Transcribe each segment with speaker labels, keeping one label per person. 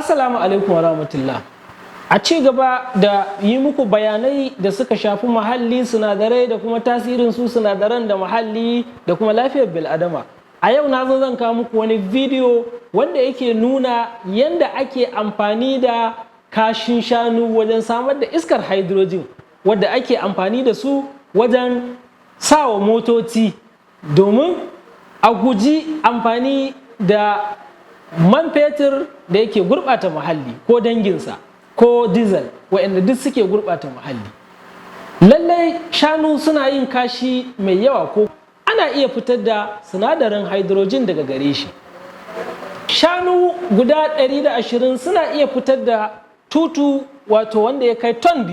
Speaker 1: Assalamu alaikum wa rahmatullah. A ci gaba da yi muku bayanai da suka shafi muhalli, sinadarai da kuma tasirin su sinadaran da muhalli da kuma lafiyar bil'adama. A yau na zo zan kawo muku wani bidiyo wanda yake nuna yanda ake amfani da kashin shanu wajen samar da iskar hydrogen, wadda ake amfani da su wajen sawa motoci domin a guji amfani da man fetur da yake gurɓata muhalli, ko danginsa, ko diesel, waɗanda duk suke gurɓata muhalli. Lallai shanu suna yin kashi mai yawa, ko ana iya fitar da sinadarin hydrogen daga gare shi. Shanu guda 120 suna iya fitar da tutu, wato wanda ya kai ton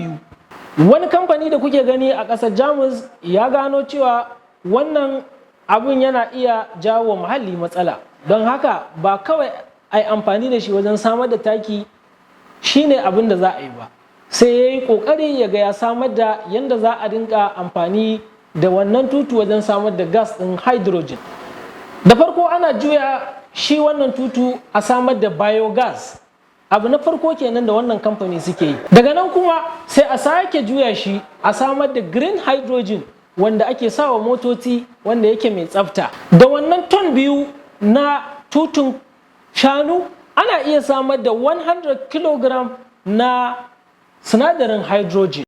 Speaker 1: 2. Wani kamfani da kuke gani a ƙasar Jamus ya gano cewa wannan abun yana iya jawo muhalli matsala, don haka ba kawai a yi amfani da shi wajen samar da taki shine abin da za a yi ba, sai ya yi ƙoƙari ya ga ya samar da yadda za a dinga amfani da wannan tutu wajen samar da gas ɗin hydrogen. Da farko ana juya shi wannan tutu a samar da biogas. Abu na farko kenan da wannan kamfani suke yi. Daga nan kuma sai a sake juya shi a samar da green hydrogen, wanda ake sawa motoci, wanda yake mai tsafta. Da wannan ton 2 na tutun shanu ana iya samar da 100 kg na sinadarin hydrogen.